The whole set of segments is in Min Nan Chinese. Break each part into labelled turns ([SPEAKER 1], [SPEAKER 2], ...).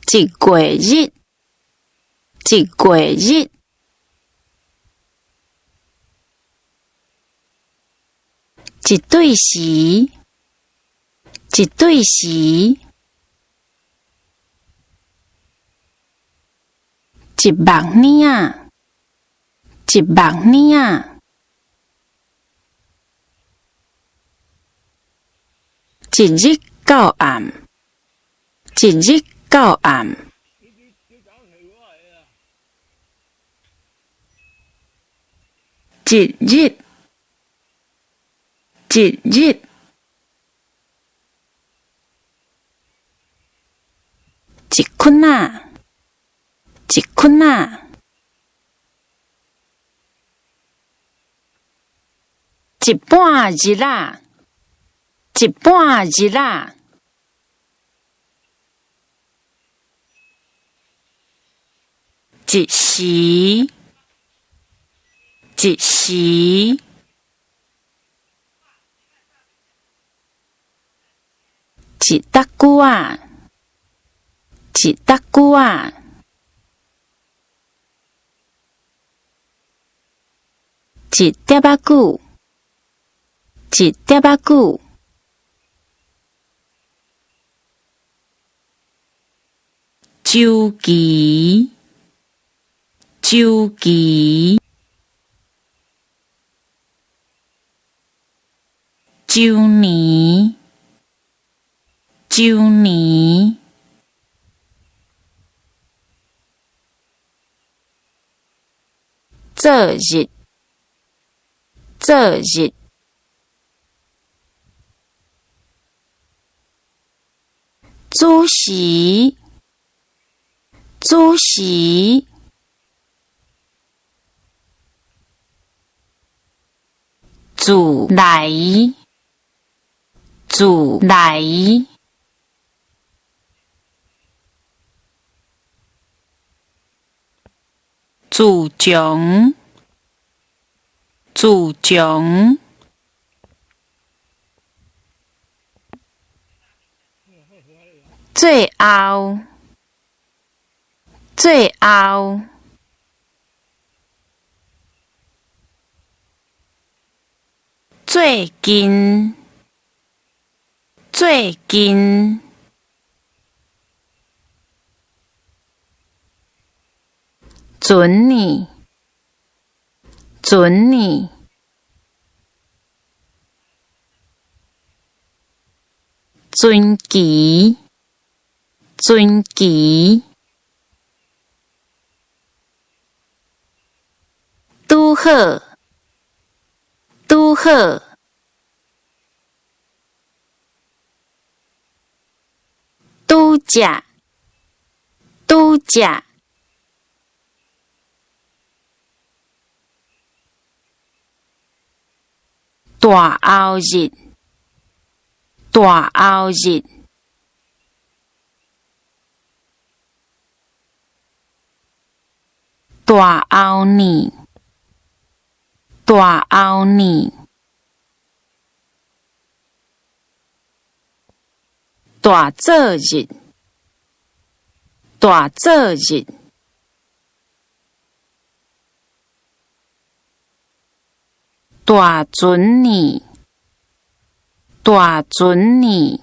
[SPEAKER 1] 一月日，一月日。一對時，一對時。一目爾仔，一目爾仔。一日到暗，一日到暗。一日，一日。一捆仔，一捆仔。一半日仔，一半日仔。一時，一時。一搭久仔，一搭久仔。一點仔久，一點仔久。周期，周期。周年，周年。做日，做日。主時，主時。自來，自來。自從，自從。最後，最後。最近，最近。船年，船年。傳奇，傳奇。拄好，拄好。拄才，拄才。大後日，大後日。大後年，大後年。大做日，大做日。大船年，大船年。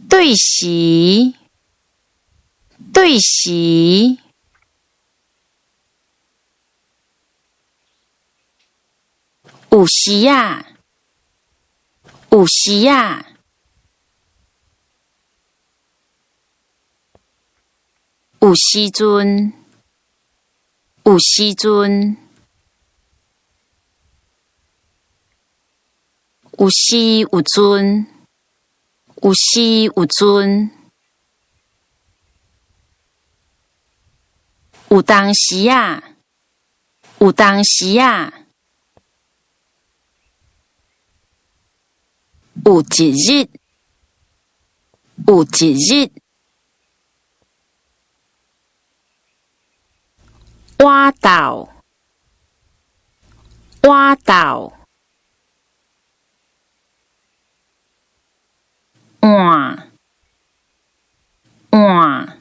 [SPEAKER 1] 對時，對時。有時仔，有時仔。有時陣，有時陣。有時有陣，有時有陣。有當時仔，有當時仔。有一日，有一日。倚鬥，倚鬥。換。